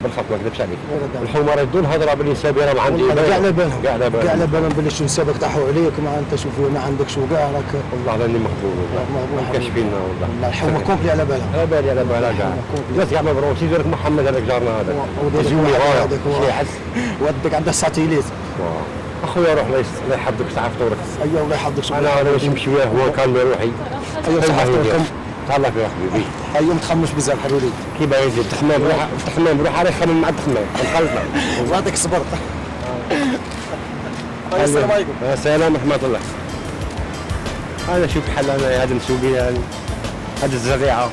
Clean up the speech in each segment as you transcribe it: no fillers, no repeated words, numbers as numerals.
بالخط ما نكذبش عليك. الحومه راه يدون هضره باللي نسابي راه ما عندي. كاع على بالهم، كاع على بالهم، كاع على بالهم باللي شو نسابك طاحوا عليك، ما انت شوف ما عندكش وكاع راك. والله راني مغبون، والله ما كاش فينا والله. الحومه complet على بالها. على بالي، على بالها كاع الناس كاع مبروك. يدير لك محمد هذاك جارنا هذاك يجوني غاية يحس ودك عنده satellite. اخويا روح الله يحفظك صحة فطورك. ايوا الله يحفظك. انا باش نمشي وياه هو كان روحي. ايوا صحة فطوركم. تهلا في حبيبي. ايوا ما تخممش بزاف حبيبي. كي باغي يزيد التخمام روح التخمام روح عليه، خمم مع التخمام نخلصنا. الله يعطيك الصبر. السلام عليكم. السلام ورحمة الله. انا شوف بحال انا هذا مسوبي هذه الزريعة.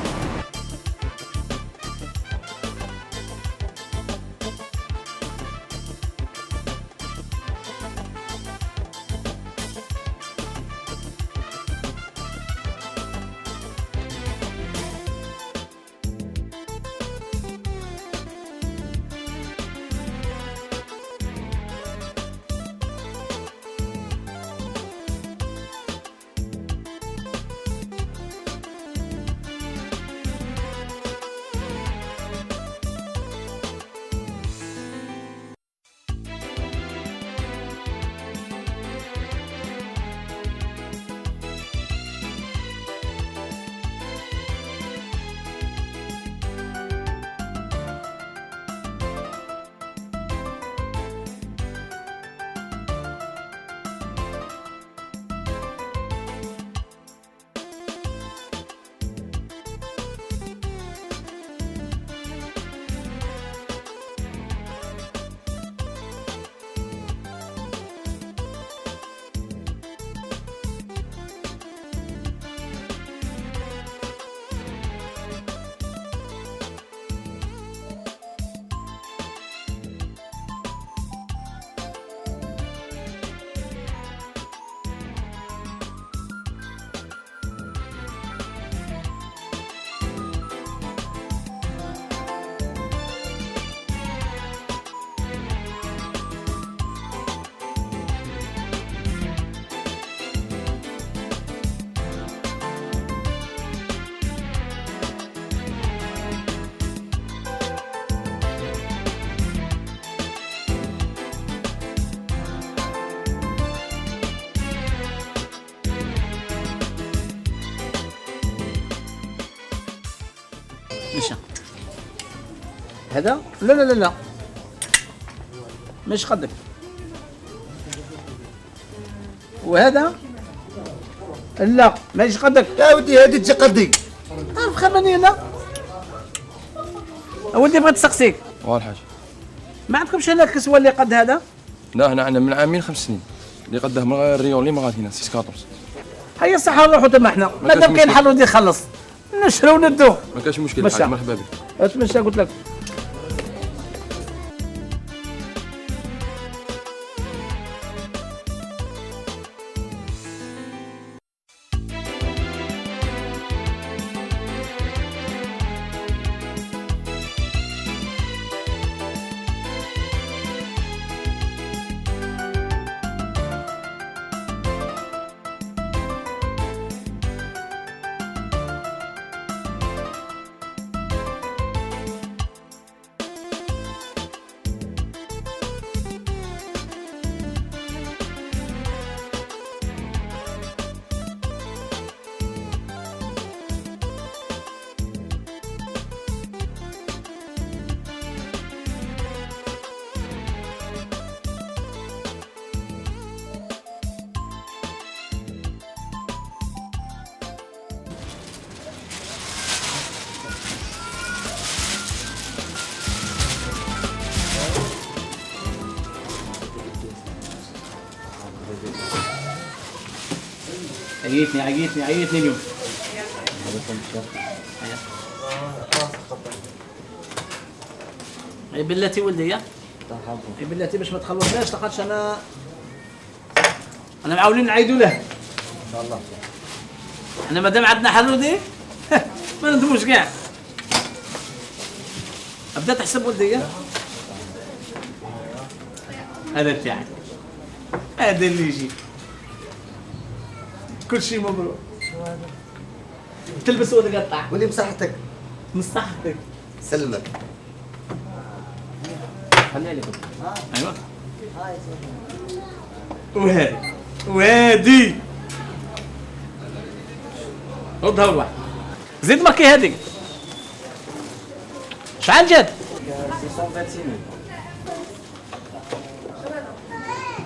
مشى هذا؟ لا لا لا لا مش قدك. وهذا لا ماشي قدك. يا ودي هذه تجي قدي. تعرف خمني انا ولدي بغيت نسقسيك. والحاج ما عندكمش هنا الكسوة اللي قد هذا؟ لا هنا عندنا من عامين 5 سنين اللي قداه من ال rayon اللي ما غادينا 6 14. هيا صح نروحوا تما حنا مادام كاين حل ودي خلص نشرو وندو. ما كاش مشكل، مرحبا بك. اتمشى قلت لك. عيتني عيتني عيتني اليوم. اي بلاتي ولدي يا اي بلاتي باش ما تخلصناش لاخاطش انا معاولين نعيدوا له ان شاء الله. احنا مادام عندنا حرودي ما ندموش كاع. ابدا تحسب ولدي. هذا تاعك، هذا اللي يجي كل شيء مبروك. تلبس وتقطع. ولي بصحتك. مصحتك. سلمك. خليها لكم. ايوا وهادي وهادي ردها والواحد. زيد marquer هذيك. شحال جات؟ 626.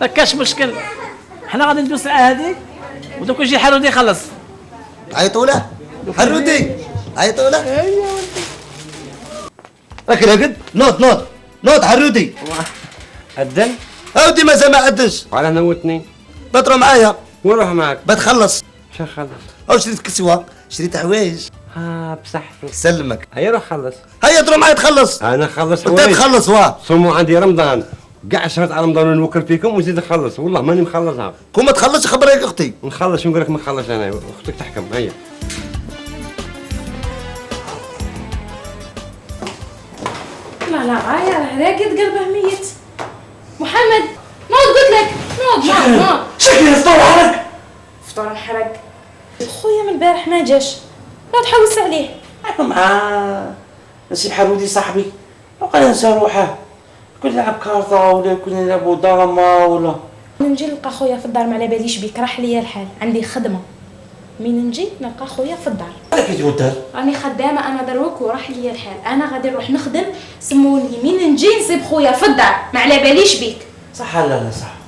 ما كاش مشكل، حنا غادي ندوز الساعة هذيك ودوك يجي حرودي يخلص. عيطوا له حرودي، عيطوا له. راك راقد؟ نوض نوض نوض حرودي. أذن؟ اودي مازال ما أذنش. على نوتني. بتروح معايا. ونروح معاك. بتخلص. شنو نخلص؟ او شريت كسوة، شريت حوايج. بصحتك. سلمك. هيا روح خلص. هيا تروح معايا تخلص. انا نخلص انت حوايج. تخلص واه. صوموا عندي رمضان، كاع شهرت على رمضان ونوكل فيكم وزيد نخلص، والله ماني مخلصها. كون ما تخلصش خبرك اختي. نخلص ونقول لك ما نخلص انا، اختك تحكم. هيا. لا لا غاية راه راقد قلبه ميت. محمد نوض، قلت لك نوض نوض نوض. شكلي فطور حرق. فطور انحرق. خويا من البارح ما جاش، نوض حوس عليه. انا مع نسيب حرودي صاحبي وقال نسى روحه، كنا نلعب كارطة ولا كنا نلعبوا دراما ولا. نجي نلقى خويا في الدار ما على باليش بيك، راح ليا الحال، عندي خدمة. من نجي نلقى خويا في الدار. هذا كي الدار؟ راني خدامة أنا دروك وراح ليا الحال، أنا غادي نروح نخدم، سموني من نجي نصيب خويا في الدار، ما على باليش بيك. صح. لا لا صح.